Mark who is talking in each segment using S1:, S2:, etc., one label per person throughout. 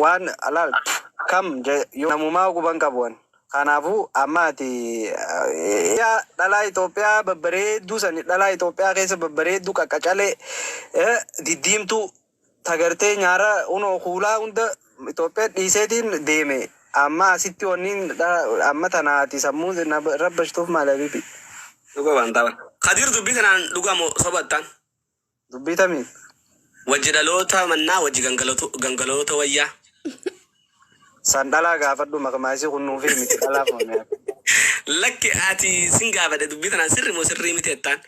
S1: Waan laal kam yoo namumaa quban qabu an. Kanaafuu amma ati yaa dhalaa Itoophiyaa babbareedduu sani, dhalaa Itoophiyaa keessa babbareedduu qaqqacalee, diddiimtuu tagartee nyaara unoo kuulaa hunda Itoophiyaa dhiiseetiin deeme, amma asitti wanni amma tana ati sammuu na rabbashtuuf maali, habibi?
S2: Dhuga waan ta'a. Kadir, dubbii tanaan dhuga moo sobattaan?
S1: Dubbii tamiin?
S2: Wajji dhaloota mannaa wajji gangaloota wayyaa.
S1: San dhalaa gaafadhu, maqmaasii kun nuufi miti, dhalaaf mamee.
S2: Lakki, ati sin gaafadhe, dubbii tanaan sirri moo sirrii miti jettaan?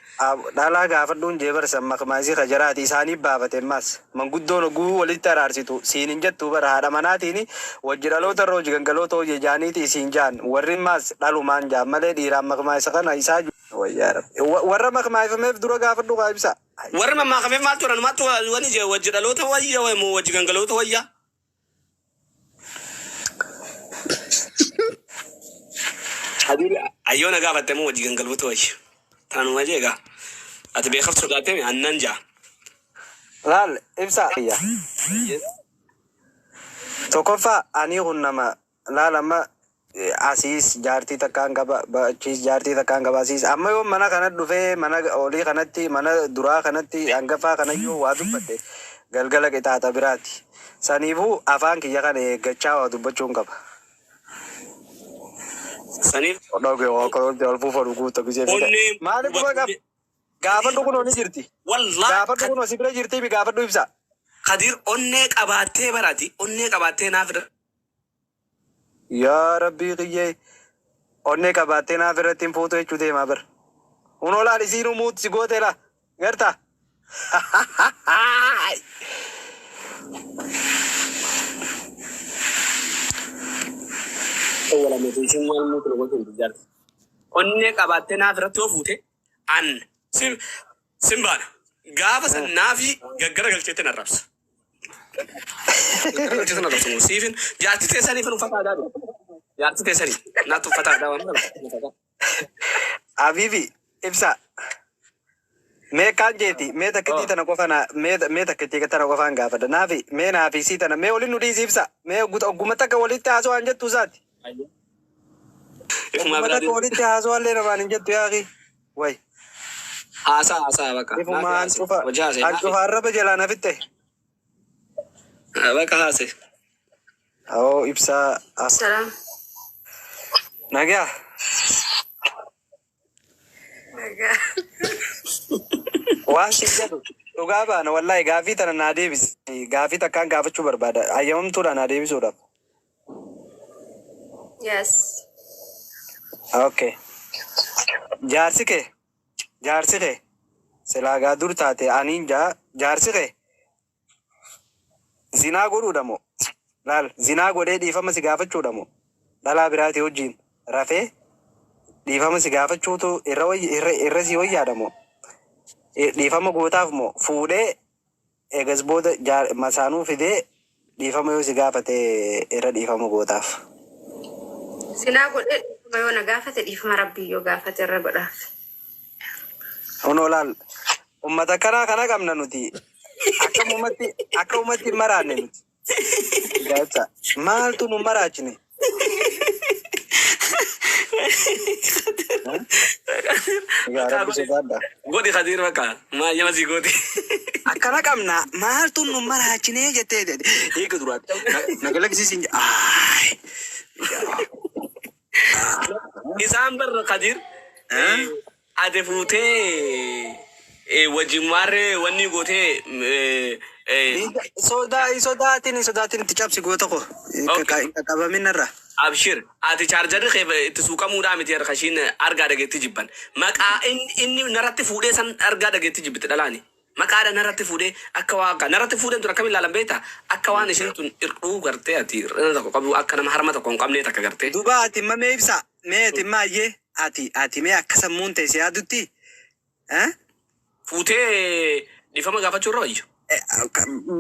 S1: Dhalaa gaafadhuun jee barsan, maqmaasii kajaraati isaanii baafate. Ammas manguddoon oguu walitti araarsitu siin hin jettu bara, haadha manaatiin wajji dhaloota irra hojii gangaloota hojii jaaniiti isiin jaan. Warri maas dhalumaan jaan malee dhiiraan maqmaasa kana isaa wayyaa Rabbi. Warra maqmaafameef dura gaafadhu kaa, ibsa.
S2: Warri mammaakameef maaltu jedhan? Maaltu wani jee, wajji dhaloota wayyaa moo wajji gangaloota wayyaa? Ayyoo, na gaafatte moo wajji gangaloota wayya? Tanuma jeegaa. Ati beekaf sodaattee annan jaa.
S1: Laal, ibsa. Tokkoffaa, ani kun nama laal, amma asiis jaartii takkaan qaba, achiis jaartii takkaan qaba, asiis amma yoo mana kana dhufee, mana olii kanatti, mana duraa kanatti, hangafaa kana yoo waa dubbadhe, galgala qixaaxa biraati. Saniifuu afaan kiyya kana eeggachaa waa dubbachuun qaba.
S2: Saniif
S1: Dhogee waa karoorti ol fuufa guuta gisee fida.
S2: Onnee
S1: Maaliif quba qaba? Gaafadhu, kunoo ni jirti.
S2: Wallaahi.
S1: Gaafadhu, kunoo si bira jirti, gaafadhu, ibsa.
S2: Kadir, onnee qabaattee barati, onnee qabaattee naaf irra.
S1: Yaa Rabbii kiyyee, onnee qabaattee naaf irratti hin fuutu jechuu deemaa bara. Kunoo laal, isiinuu mute si goote laa gartaa.
S2: Isin maal mute gochuun jaarti. Onnee qabaattee naaf irratti yoo fuute, an sin baana. Gaafa san naafi gaggara galcheetti na arrabsa. Gaggara galcheetti na arrabsa. Siifin jaarti teessaniif uffata aadaa dha. Jaarti teessanii naatti uffata aadaa waan kana.
S1: Habibi, ibsa. Mee kaan jeeti, mee takkittii tana qofa na mee takkittii tana qofaan gaafadha. Naafi mee naafi sii tana mee waliin nu dhiisi, ibsa. Mee ogguma takka walitti haasoo hin jettu isaati.
S2: Ifumaa
S1: Ogguma
S2: biraa
S1: takka walitti haasoo illee namaan hin jettu, yaaqi. Way.
S2: Haasaa, haasaa bakka.
S1: Ifuma an cufa
S2: Hojii haasee.
S1: an cufa arraba jalaa na fixxe.
S2: Bakka haasee.
S1: Oo, ibsaa.
S3: Salaam.
S1: Nagaa.
S3: Nagaa.
S1: Waan siin jedhu dhugaa baana, wallahi gaafii tana naa deebisi. Gaafii takkaan gaafachuu barbaada. Ayyamamtuudha naa deebisuudhaaf.
S3: Yes.
S1: Okay. Jaarsi kee silaa gaa dur taate aniin jaa, jaarsi kee zinaa godhuudha moo, laal, zinaa godhee dhiifama si gaafachuudha moo, dhalaa biraatii wajjin rafee dhiifama si gaafachuutu irra irra si wayyaadha moo, dhiifama gootaaf moo, fuudhee eegas booda masaanuu fidee dhiifama yoo si gaafate irra dhiifama gootaaf?
S3: Zinaa godhee dhiifama yoo na gaafate, dhiifama Rabbii yoo gaafate irra godhaaf.
S1: Kunoo laal, ummata kanaa kana qabna nuti. Akka ummatti hin maraanne nuti. Gacha. Maaltu nu maraachine? Yaa Rabbi, sodaadha.
S2: Godhi Kadiir, bakka maa yama si gooti.
S1: Akkana qabna, maaltu nu maraachine jettee eega duraatti. Na galaksiisin. Aay.
S2: Isaan barra Kadiir ate fuutee wajjin maarree wanni gootee
S1: Sodaa hin sodaatin, hin sodaatin, itti cabsi, goota ko.
S2: Okay.
S1: Hin qaqqabamin narra.
S2: Abshir, ati chargerri kee itti suuqamuudhaa miti, harka ishiin argaa dhageetti jibban. Maqaa inni narratti fuudhee san argaa dhageetti jibbite dhalaani. Maqaadha narratti fuudhee, akka waaqa narratti fuudheen tun akkamiin ilaalan beektaa? Akka waan isheen tun hir'uu gartee, ati hir'ina tokko qabu, akka nama harma tokko hin qabnee takka gartee.
S1: Duba ati imma mee, ibsa, mee ati imma ayyee ati mee akka sammuun ta'e si yaadutti, eh?
S2: Fuutee dhiifama gaafachuu irra wayya.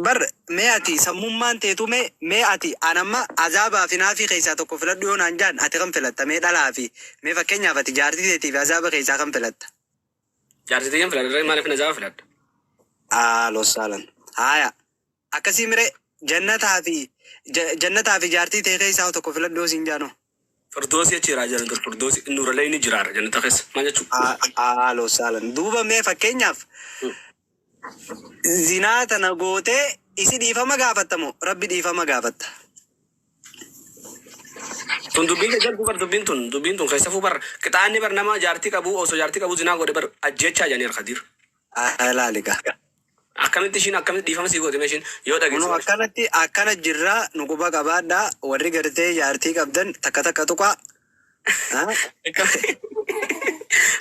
S1: Bar mee ati sammummaan teetu, mee ati anamma azaabaa fi naafii keessaa tokko filadhu yoo naan jaan, ati kam filatta? Mee dhalaa fi, mee fakkeenyaaf, ati jaartii teetii fi azaaba keessaa kam filatta?
S2: Jaartii tiyyaan filadha, maaliif na jaaba filadha?
S1: Aaloo saalan haaya akkasii mire. Jannataa fi jannataa fi jaartii ta'e keessaa tokko filadhoo siin jaano.
S2: Firdoosi achi jiraa jiran dur firdoosi nuuralee ni jiraara jannata keessa maal jechuudha?
S1: Haaloo saalan. Duuba mee fakkeenyaaf zinaa tana gootee isi dhiifama gaafattamoo rabbi dhiifama gaafatta?
S2: Tun dubbiin jajjaltuu bar dubbiin tun keessa fuu bar qixaanni bar nama jaartii qabu osoo jaartii qabu zinaa godhe bar ajjechaa jedhanii Khadiir.
S1: Laaliga.
S2: Akkamitti ishiin akkamitti dhiifama sii goote ishiin yoo
S1: Kunoo
S2: dhageesse?
S1: Akkanatti akkana jirraa nu quba qabaadhaa, warri gartee jaartii qabdan takka takka tuqaa.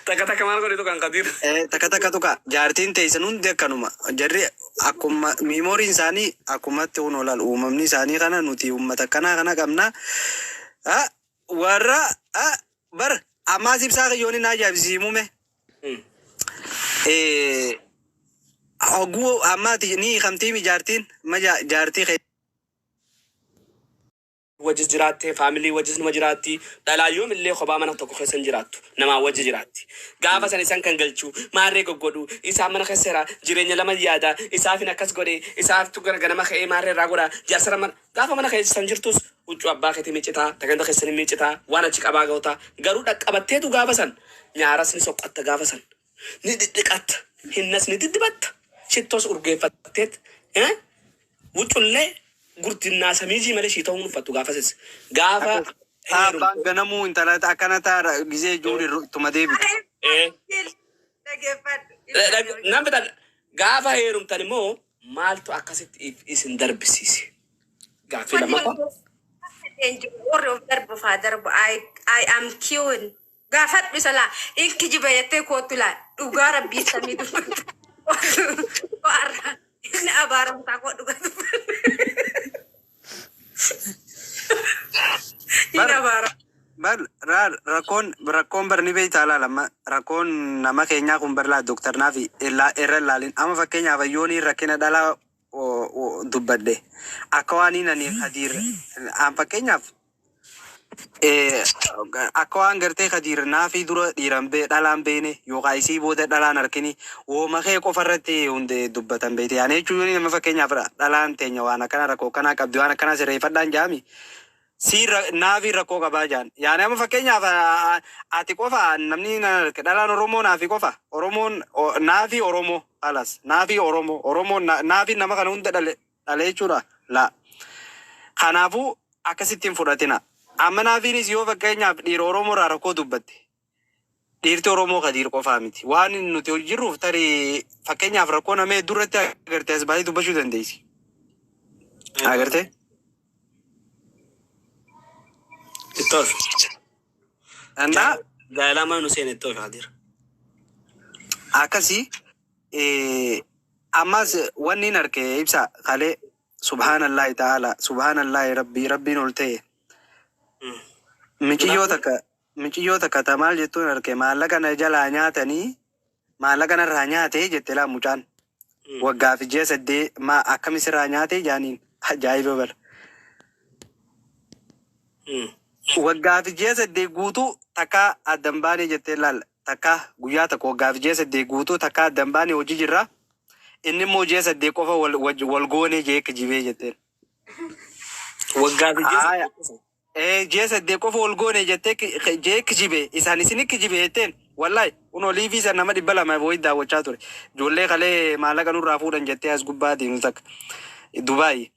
S2: Takka takka maal godhe tuqan, Khadiir?
S1: Takka takka tuqaa. Jaartiin teessan hundi akkanuma. Jarri akkuma memory'n isaanii akkumatti kun olaal uumamni isaanii kana nuti uummata akkanaa kana qabna. Warra bar ammaas ibsaa kiyyoonni na ajaa'ibsiimume. Hogguu ammaati ni hiikamtii jaartiin ma jaartii
S2: Wajjis jiraattee family wajjis numa jiraatti. Dhalaa yoomillee kophaa mana tokko keessa hin jiraattu, namaa wajji jiraatti. Gaafa san isaan kan galchu maarree goggodhu isaa mana keessa jira, jireenya lama yaada isaafin akkas godhe isaaftu gara ganama ka'ee maarree irraa godha jaarsara mana. Gaafa mana keessa san jirtus huccuu abbaa keetii miiccitaa, tagantha keessanii miiccitaa, waan achi qabaa goota. Garuu dhaqqabatteetu gaafa san nyaaras ni soqqatta, gaafa san ni dhidhiqatta, hinnas ni diddibatta, shittoos urgeeffatteet wuccullee gurdinnaa samiijii malee shii ta'uu hin uffattu gaafasis gaafa
S1: Abbaan ganamuu intala akkana taara gisee ijoollee ittuma deebitu.
S3: Dhageeffadhu.
S2: Nan bitan gaafa heerumtan immoo maaltu akkasitti isin darbisiise? Gaaffii lammaffaa.
S3: Warri of darbu faa darbu. I am queen. Gaafadhu isa laa. In kijiba jettee kootu laa. Dhugaa rabbii samii dubbatu. Warra inni abaaramtaa koo dhugaa dubbatu. Inni abaaramu.
S1: Bar rakkoon bar ni beektaa laala, amma rakkoon nama keenyaa kun bar laa Dooktar Naafi irra ilaalin. Amma fakkeenyaaf yoonii rakkina dhalaa dubbadhe akka waan inni ani Khadiir an fakkeenyaaf akka waan gartee Khadiir Naafii dura dhiiran dhalaan beene yookaan isii booda dhalaan harkini wooma kee qofa irratti hundee dubbatan beekte. Yaani jechuun yoonii nama fakkeenyaaf dhalaan teenya waan akkana rakkoo akkanaa qabdi, waan akkanaa sirreeffadhaan jaami. Si naafi rakkoo qabaa jaan. Yaani amma fakkeenyaaf ati qofa namni na arge dhalaan Oromoo naafi qofa. Oromoon naafi Oromoo alas naafi Oromoo Oromoon naafi nama kana hunda dhale dhale jechuudha. La. Kanaafuu akkasitti hin fudhatina. Amma naafiinis yoo fakkeenyaaf dhiira Oromoo irraa rakkoo dubbatte. Dhiirti Oromoo Kadiir qofaa miti. Waan nuti jirruuf tarii fakkeenyaaf rakkoo nama hedduu irratti agartee as baay'ee dubbachuu dandeessi. Agartee?
S2: Ittoof.
S1: Annaa
S2: Gaa'elaa nu seene ittoof, Khadiir.
S1: Akkasii ammas wanni hin arge ibsa kalee, subhaanallahi ta'ala, subhaanallahi, rabbii rabbiin ol ta'e. Miciyyoo takka ta maal jettuun arge, maallaqa na jalaa nyaatanii, maallaqa narraa nyaate jette laa mucaan. Waggaa fi ji'a 8 ma akkamis irraa nyaate jaaniin, ajaa'iba bara. Waggaa fi ji'a 8 guutuu takka addan baanee jettee laal, takka guyyaa tokko waggaa fi ji'a 8 guutuu takka addan baanee hojii jirra. Inni immoo ji'a 8 qofa wal goonee jee kijibee jetteen.
S2: Waggaa fi ji'a
S1: Haaya.
S2: 8.
S1: Ji'a 8 qofa wal goone jettee jee kijibe isaan isin kijibe jetteen. Wallahi kun olii fi nama 200 wayii daawwachaa ture. Ijoollee kalee maallaqa nurraa fuudhan jettee as gubbaa deemu takka. Dubaay.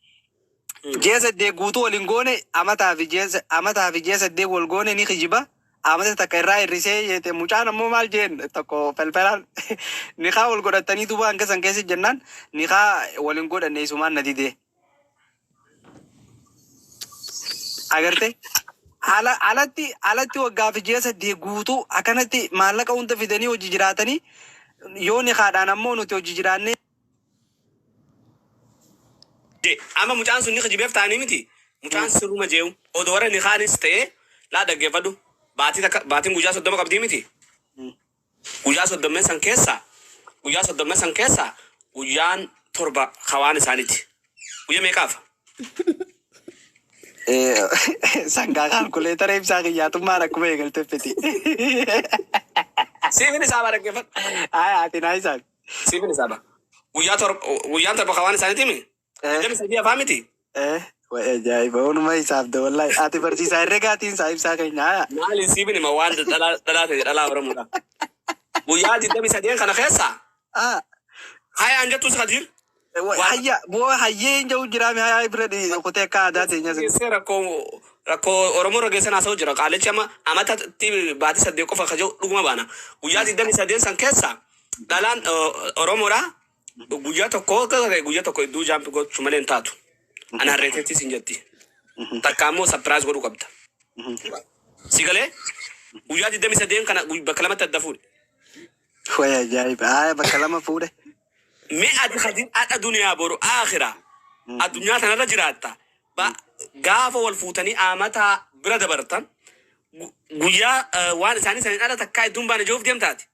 S1: Ji'a 8 guutuu waliin goone, amataa fi ji'a 8 wal goone ni kijiba. Amata takka irraa hir'isee jette. Mucaan ammoo maal jeen tokko felfelaan niqaa wal godhatanii duuba hanga san keessa jennaan niqaa waliin godhanne isumaan na didee. Agarte ala alatti alatti waggaa fi ji'a 8 guutuu akkanatti maallaqa hunda fidanii hojii jiraatanii yoo niqaadhaan ammoo nuti hojii jiraannee.
S2: Amma mucaan sun ni kijibeef ta'anii miti. Mucaan sirruma jeewu. Odoo warra ni kaanis ta'ee laa dhaggeeffadhu. Baatii takka baatiin guyyaa 30 qabdii miti. Guyyaa soddommee san keessa guyyaa soddommee san keessa guyyaan 7 hawaan isaaniiti. Guyyaa meeqaaf?
S1: Sangaa calculator ibsaa kiyyaatummaan akkuma eegalte fiti.
S2: Siifin isaa dhaggeeffadhu.
S1: Ay, ati naa isaan.
S2: Siifin isaa. Guyyaa 7 guyyaan 7 hawaan isaaniiti mi? 23 afaa miti.
S1: Way ajaa'iba, onuma isaaf da wallahi. Ati barsiisaa herregaatiin isaa ibsaa keenya haya.
S2: Maali siibin hima waan dhalaa dhalaa ta'e dhalaa Oromoodha. Guyyaa 23 kana keessa hayaan jettus Kadiir.
S1: Hayya boo, hayyee hin jiru jiraame, hayaa bira kutee akka aadaa teenya sun.
S2: Geessee rakkoo rakkoo Oromoo irra geessan haasa'u jira. Qaalichi amma amatatti baatii 8 qofa ka jiru dhuguma baana. Guyyaa 23 san keessa dhalaan Oromoodha. Guyyaa tokko akka ta'e guyyaa tokko iddoo jump gochuu malee hin taatu. Ana harreetettis hin jetti. Takka ammoo surprise godhuu qabda. Si galee guyyaa 23 kana bakka lamatti adda fuudhe.
S1: Way ajaa'iba, haya bakka lama fuudhe.
S2: Mee ati Kadiir, adha duniyaa boru aakhira addunyaa tanarra jiraatta. Gaafa wal fuutanii amataa bira dabartan guyyaa waan isaanii saniin ala takkaa idduun baane jiruuf deemtaati.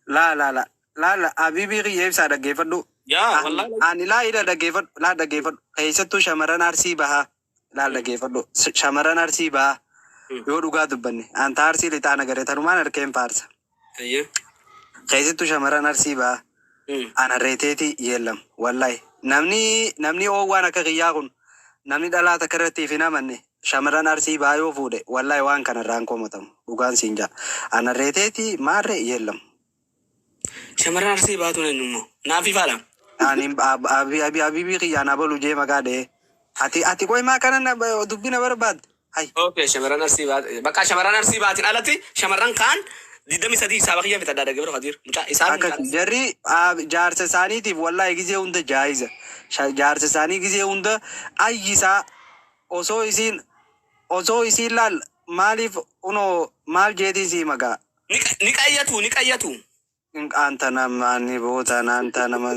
S1: Laa laa laa laa laa, abiibii kiyya ibsaa, dhaggeeffadhu.
S2: Yaa wallaahi.
S1: Ani laa ila dhaggeeffadhu, laa dhaggeeffadhu. Keessattuu shamarran Arsii Bahaa, laa dhaggeeffadhu. Shamarran Arsii Bahaa yoo dhugaa dubbanne, anta Arsii Lixaa nagaree tanumaan harkeen faarsa. Keessattuu shamarran Arsii Bahaa ana reeteeti yeellam wallahi. Namni oowwaan akka kiyyaa kun, namni dhalaa takka irratti hin amanne, shamarran Arsii Bahaa yoo fuudhe, wallahi waan kanarraan komatamu, dhugaan siin jaa. Ana reeteeti maarree yeellam.
S2: Shamarran Arsii Bahaatuun eenyummoo? Naaf ifaadha.
S1: Ani abibii kiyyaan abalu jee maqaa dha'ee. Ati qoy maa kana dubbina barbaadde? Hay.
S2: Okay, shamarran Arsii Bahaat bakka shamarran Arsii Bahaatiin alatti shamarran kaan 23 hisaaba kiyya fitadhaa dhaggeeffatu Kadiir. Mucaa isaan
S1: Akka jarri jaarsa isaaniitiif wallahi gizee hunda jaayiza. Jaarsa isaanii gizee hunda ayyisaa osoo isiin laal maaliif unoo maal jeetiin sii maqaa.
S2: Ni qayyatu, ni qayyatu.
S1: Anta nama ni boota anta nama.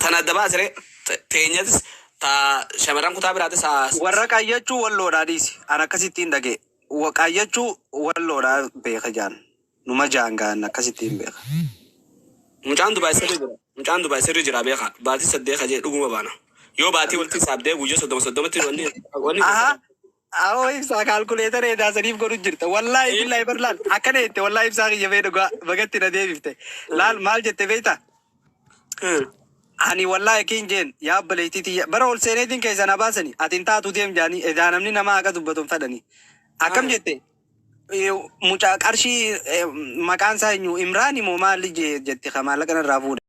S2: Tana adda baasire teenyatis ta shamarran kutaa biraatis haa.
S1: Warra qayyachuu walloodhaa dhiisi. An akkasittiin dhagee. Qayyachuu walloodhaa beeka jaan. Numa jaan gaan akkasittiin beeka.
S2: Mucaan Dubaay sirri jira. Mucaan Dubaay sirri jira beeka. Baatii 8 kajee dhuguma baana. Yoo baatii walitti saabdee guyyaa 30 30tti wanni
S1: Aha. Awoo ibsaa, calculator edaasaniif godhu jirta. Wallaahi billaahi bar laal. Akkana jette, wallaahi ibsaa kiyya fee dhugaa bagatti na deebifte. Laal maal jette beektaa? Ani wallaahi kiin jeen yaa obboleettii tiyya bara ol seeneetiin keessa na baasani ati hin taatu deem jaanii edaa namni nama haqa dubbatu hin fedhani. Akkam jette, mucaa qarshii maqaan isaa eenyu, Imraan moo maali jette, ka maallaqa narraa fuudhe.